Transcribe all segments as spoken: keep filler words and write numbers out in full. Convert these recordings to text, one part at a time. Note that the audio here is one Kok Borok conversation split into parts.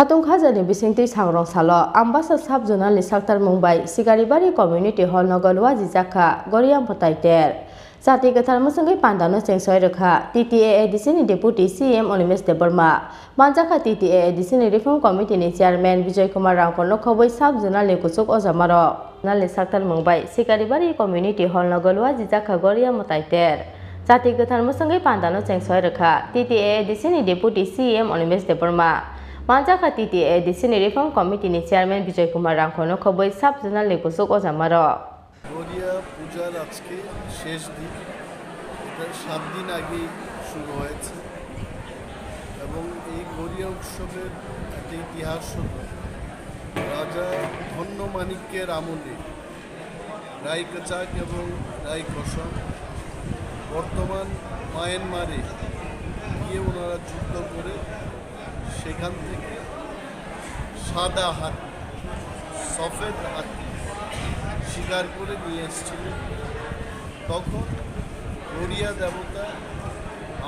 Khatung khajani bisingtwi sangrong salo Ambasa sub-zonal ni saktarmung bai Sikaribari community hall nogo luajijak kha Goria mwtai ter. Chati kwthar mwswngwi pandano chengsoi rwkha T T A A D C ni Deputy C E M Animesh Debbarma. Manjakha T T A A D C ni Reform Committee ni Chairman Bijoy Kumar Rangkho no khobwi sub-zonal ni kuchuk ojamarok. Zonal ni saktarmung bai Sikaribari community hall nogo luajijak kha Goria mwtai ter. Chati kwthar mwswngwi pandano chengsoi rwkha T T A A D C ni Deputy C E M Animesh Debbarma. Manjakha T T A A D C ni Reform Committee ni Chairman Bijoy Kumar Rangkho no khobwi sub-zonal ni kuchuk ojamarok. Garia পূজার আজকে শেষ দিন। এটা সাত দিন আগেই শুরু হয়েছে এবং এই গরিয়া উৎসবের একটা ইতিহাস হলো রাজা ধন্য মাণিক্যের আমলে রায়কচাক এবং রায়কসং বর্তমান মায়ানমারে গিয়ে ওনারা যুদ্ধ করে সেখান থেকে সাদা হাতি, সফেদ হাতি শিকার করে নিয়ে এসেছিলেন। তখন গরিয়া দেবতা,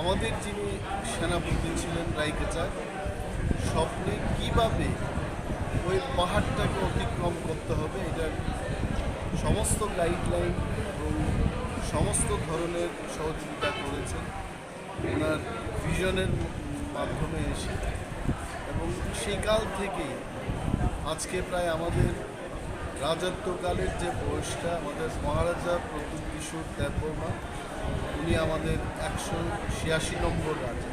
আমাদের যিনি সেনাপতি ছিলেন রায়কচাক, স্বপ্নে কিভাবে ওই পাহাড়টাকে অতিক্রম করতে হবে, এটার সমস্ত গাইডলাইন এবং সমস্ত ধরনের সহযোগিতা করেছেন ওনার ভিশনের মাধ্যমে এসে। এবং সেই কাল থেকেই আজকে প্রায় আমাদের রাজত্বকালের যে বয়সটা, আমাদের মহারাজা প্রদ্যোৎ কিশোর দেববর্মা, উনি আমাদের একশো ছিয়াশি নম্বর রাজা।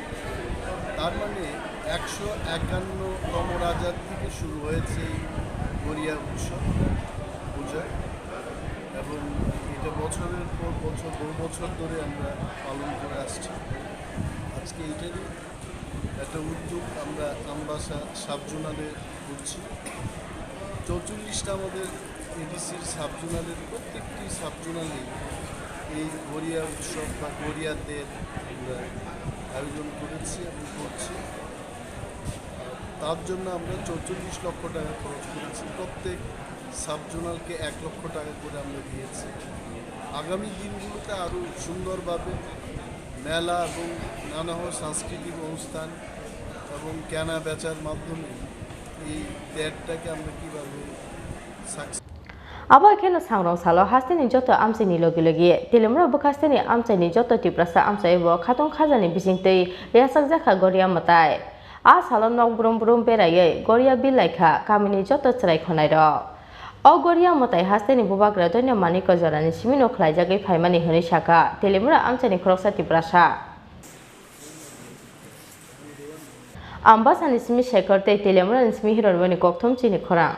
তার মানে একশো একান্নতম রাজার থেকে শুরু হয়েছে এই গরিয়া উৎসব পূজা। এবং এটা বছরের পর বছর, বহু বছর ধরে আমরা পালন করে আসছি। আজকে এটারই একটা উদ্যোগ আমরা আমবাসা সাব জোনালে করছি। চৌচল্লিশটা আমাদের এডিসির সাব জোনালের প্রত্যেকটি সাব জোনালে এই গরিয়া উৎসব বা গরিয়া দের আমরা আয়োজন করেছি এবং করছি। তার জন্য আমরা চৌচল্লিশ লক্ষ টাকা খরচ করেছি। প্রত্যেক সাব জোনালকে এক লক্ষ টাকা করে আমরা দিয়েছি। আগামী দিনগুলোতে আরও সুন্দরভাবে মেলা এবং নানা সাংস্কৃতিক অনুষ্ঠান এবং কেনা বেচার মাধ্যমে এই তেরটাকে আমরা কীভাবে success Abo kheno sangrong salo hasteni joto amchaini logi logi Teliamura bwkhasteni amchaini joto Tiprasa amchaibo khatung khajani bisingtwi yachakjakha Goria mwtai. A salo nok brum brum beraiwi Goria bilaikha kamini joto chwrai khonairok. O Goria mwtai hasteni bubagra Doino Manikya jorani simino khlaijagwi phaimani hwnwi sakha Teliamura amchaini khoroksa Tiprasa. Ambasani simi Shekhar tei Teliamurani simi Hirorwani kokthum chini khorang.